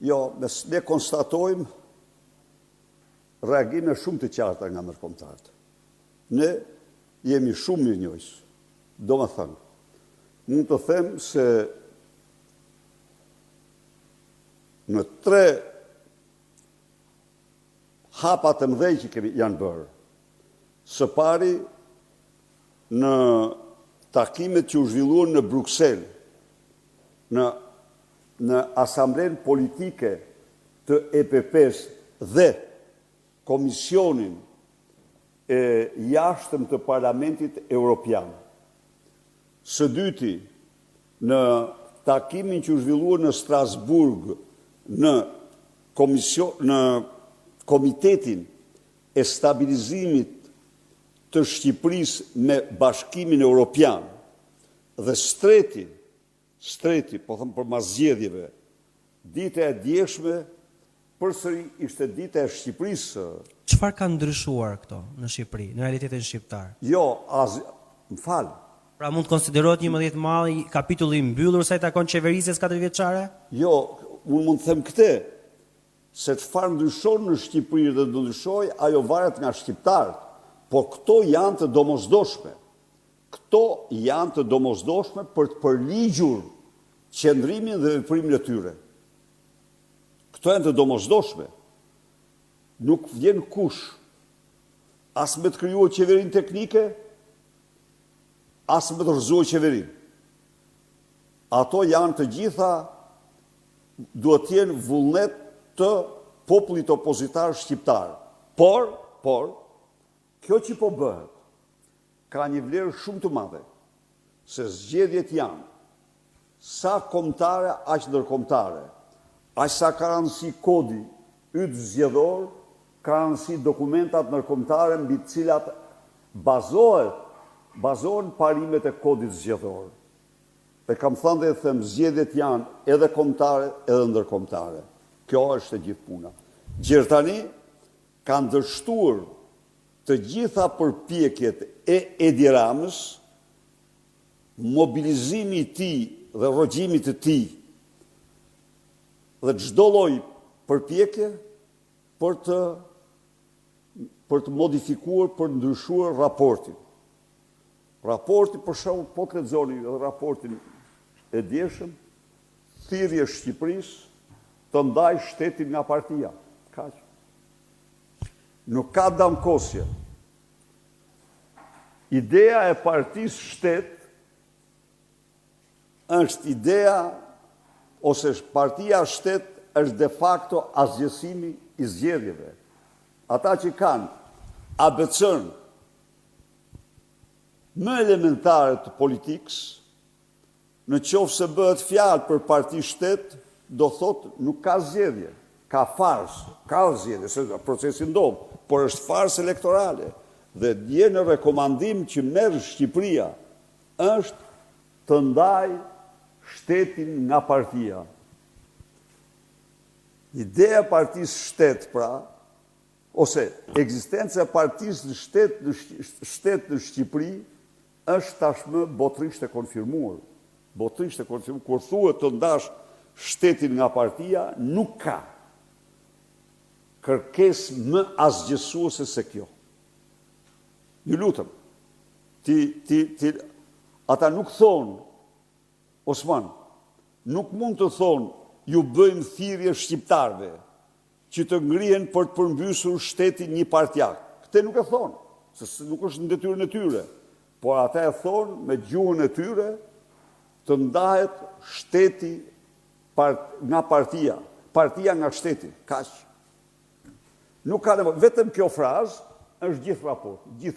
Jo, ne konstatojmë reagime shumë të qarta nga ndërkombëtarët. Ne jemi shumë mirënjohës. Domethënë, mund të them se në tre hapa të mëdhenj që kemi janë bërë. Së pari, në takimet që u zhvilluan në Bruksel, në në Asamblenë Politike të EPP-së dhe Komisionin e Jashtëm të Parlamentit Europian. Së dyti, në takimin që u zhvillua në Strasburg në Komision, në Komitetin e Stabilizimit të Shqipërisë me Bashkimin Europian dhe së treti, së treti, po them përmas zgjedhjeve, dita e djeshme përsëri ishte dita e Shqipërisë. Çfarë kanë ndryshuar këto në Shqipëri, në realitetin shqiptar? Jo, as, më fal. Pra mund të konsiderohet 11 maj kapitulli i mbyllur sa i takon qeverisjes katërvjeçare? Jo, unë mund të them këtë, se çfarë ndryshon në Shqipëri dhe do ndryshojë, ajo varet nga shqiptarët, por këto janë të domosdoshme. Këto janë të domosdoshme për të përligjur qëndrimin dhe veprimin e tyre. Këto janë të domosdoshme. Nuk vjen kush as me të krijuar qeverinë teknike, as me të rrëzuar qeverinë. Ato janë të gjitha duhet të jenë vullnet të popullit opozitar shqiptar. Por, por, kjo që po bëhet, ka një vlerë shumë të madhe, se zgjedhjet janë sa kombëtare, aq ndërkombëtare, aq sa ka rëndësi kodi yt zgjedhor, ka rëndësi dokumentat ndërkombëtare mbi të cilat bazohet, bazohen parimet e kodit zgjedhor. E kam thënë dhe e them, zgjedhjet janë edhe kombëtare edhe ndërkombëtare. Kjo është e gjithë puna. Gjer tani kanë dështuar të gjitha përpjekjet e Edi Ramës, mobilizimi i tij dhe rrëgjimit të tij dhe çdo lloj përpjekje për të për të modifikuar, për të ndryshuar raportin. Raporti, për shembull, po të lexoni edhe raportin e djeshëm, thirrje Shqipërisë të ndajë shtetin nga partia. Kaq. Nuk ka damkosje. Ideja e partisë shtet është ideja ose partia shtet është de facto asgjësimi i zgjedhjeve. Ata që kanë ABC-n më elementare të politikës, në qoftë se bëhet fjalë për parti shtet, do thotë nuk ka zgjedhje, ka farsë, ka zgjedhje, se procesi ndodh, por është farsë elektorale. Dhe dje në rekomandim që merr Shqipëria është të ndajë shtetin nga partia. Ideja e partisë shtet, pra, ose ekzistenca e partisë në shtet në shtet në Shqipëri është tashmë botërisht e konfirmuar. Botërisht e konfirmuar. Kur thuhet të ndash shtetin nga partia, nuk ka kërkesë më asgjësuese se kjo. Ju lutem, ti, ti, ti, ata nuk thonë, Osman, nuk mund të thonë, ju bëjmë thirrje shqiptarëve që të ngrihen për të përmbysur shtetin një partiak. Këtë nuk e thonë, se nuk është në detyrën e tyre, por ata e thonë me gjuhën e tyre të ndahet shteti part, nga partia, partia nga shteti, kaq. Nuk ka nevojë, vetëm kjo frazë është gjithë raport, gjithë.